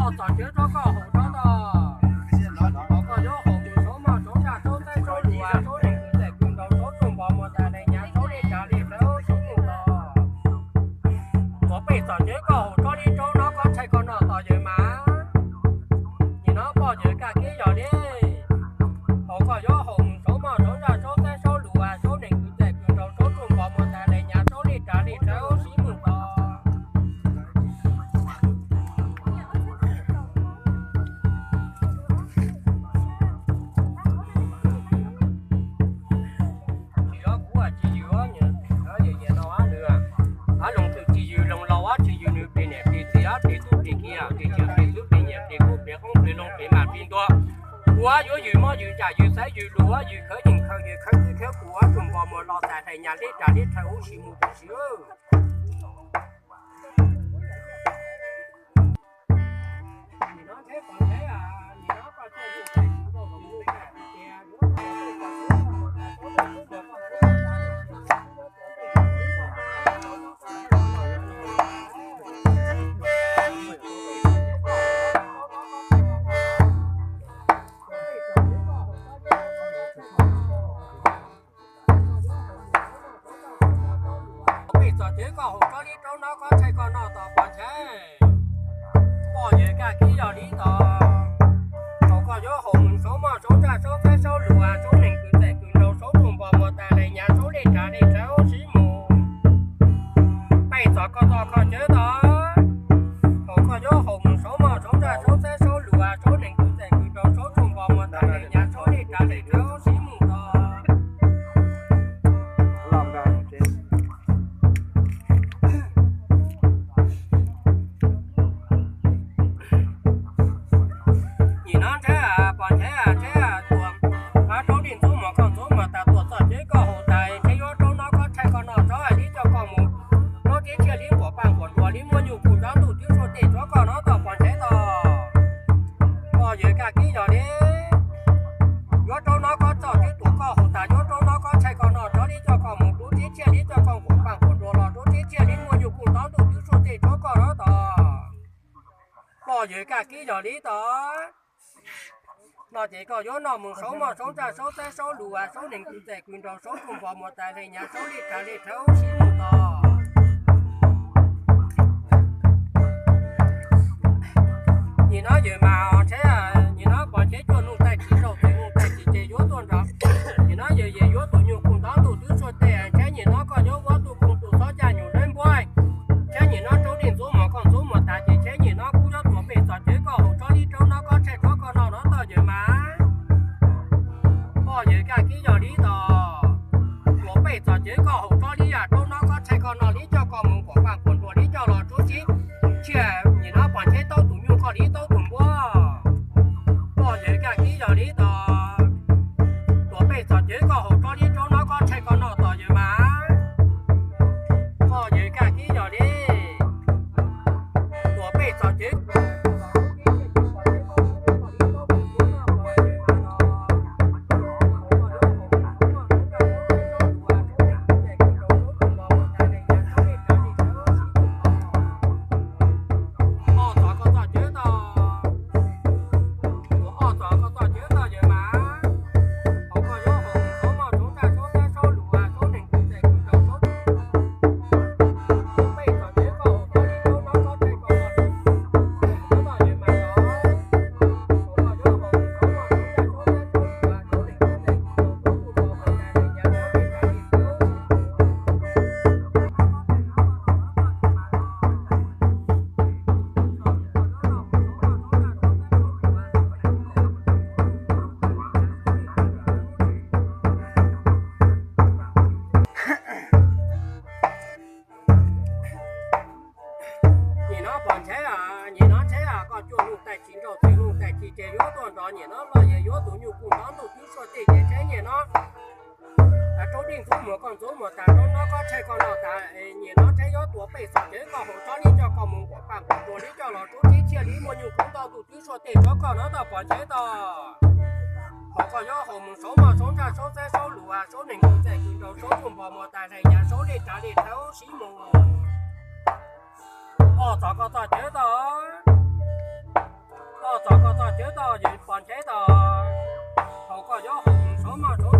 Txom cawv tsob koj haum tsob tog, koj yuav haum mus saub moj saub ntsaj saub txaib saub luas saub nees kws txais kws nraus saub tsuj npos muas tais hlais nyav saub dej tsav dej rhawv siv mus tos. Tuam pej txom cawv koj haum tsob li tsob no koj tshaj koj noj tos yawg mas. Nim no poj yawg kaj kib yog li, haum koj yuav haum mus saub moj saub ntsaj saub txaib saub luas saub nees kws txais kws nraus saub tsuj npos muas tais hlais nyav saub dej tsav dej rhawv siv mus tos. Tsis yog kuv tsis yws, ab loos twm tsis yws loos laus, ab tsis yws nws plig niam plig txiv, ab plig tub plig kiv, plig txiv plig xwb plig nyiam plig kub plig qoob plig loo plig maj plig ntuag. Kuv yuav yws mob yws ntsaj yws xaiv yws luas yws khawv yeej khawv yws khawv txwb khawv kuv tsuj npos muas los tais hlais nyav dej tsav dej rhawv huv si mus tus si. Pej txom cawv koj haum tsob li tsob no koj tshaj koj noj tos pov ntshav. Poj yawg kaj kib yog li tos, haum koj yuav haum mus saub moj saub ntsaj saub txaib saub luas saub nees kws txais kws nraus saub tsuj npos muas tais hlais nyav saub dej tsav dej rhawv siv mus. Pej txom koj txom koj cawv tog, haum koj yuav haum mus saub moj saub ntsaj saub txaib saub luas saub nees kws txais kws nraus saub tsuj npos muas tais hlais nyav saub dej tsav dej rhawv siv mus tos. Nim no ntshaib pom ntshaib ntshaib tuam, raub dej ntxub muas koj ntxub muas tas tuam txom cawv koj haum tas ntshaib yuav raub no koj tshaj koj noj tsob li coj koj mus, raub tib tsiaj li nquam paj nquam nruas li muaj nyuj kuj nrov ntuj twb suab tej tsob koj no toj pom ntshaib tog. Poj yawg kaj kib yog li, yuav raub no koj txoj twb tuam koj haum tas yuav raub no koj tshaj koj noj tsob li coj koj mus, raub tib tsiaj li coj koj nquam paj nquam nruas los raub tib tsiaj li muaj nyuj kuj nrov ntuj twb suab tej tsob koj no tog. Poj yawg kaj kib yog li tog. No ces koj yuav noj mus saub moj saub ntsaj saub txaib saub luas saub nees kws txais kws nraus saub tsuj npos muas tais hlais nyav saub dej tsav dej rhawv siv mus tos. Nim no yawg mas ntshaib, nim no pom ntshaib cuaj nug tais tsis zaum txais nug tais tsis ces yuav tuaj nrov. Nim no yawg yawg yuav tus nyuj kuj nrov ntuj twb suab tej ntshaib nim no koj yuav ua tus kooj tus xob caj nyuj lawv npuab. Ntshaib nim no raub dej ntxub muas koj ntxub muas tas ces ntshaib nim no kuv yuav tuam pej txom cawv koj haum tsob li tsob no koj tshaj tsob koj noj no toj yawg mas. Poj yawg kaj kib yog li tos. Tuam pej txom cawv koj haum tsob li yam tsob no koj tshaj koj noj li coj koj mus nquam paj nquam nruas li coj los raub tib tsiaj nim no pom ntshaib taub tus nyuj koj li taub tus npuab. Poj yawg kaj kib yog li tos. Tuam pej txom cawv koj haum tsob li tsob no koj tshaj koj noj toj yawg mas. Poj yawg kaj kib yog li. Tuam pej txom cawv Nim no pom ntshaib, nim no ntshaib koj cuaj nug tais tsis nraus txais nug tais tsis ces yuav tuaj nrov nim no los yawg yuav tus nyuj kuj nrov ntuj twb suab tej ces ntshaib nim no raub dej ntxub muas koj ntxub muas tas raub no koj tshaj koj noj tas nim no ntshaib yuav tuam pej txom cawv koj haum tsob li coj koj mus nquam paj nquam nruas li coj los raub tib tsiaj li muaj nyuj kuj nrov ntuj twb suab tej tsob koj no toj pom ntshaib tog. Haum koj yuav haum mus saub moj saub ntsaj saub txaib saub luas saub nees kws txais kws nraus saub tsuj npos muas tais hlais nyav saub dej tsav dej rhawv siv mus. Poj txom koj txom cawv tog. Cawv tau ces pom ntshe tau. Thaum koj yuav haus saud maj saud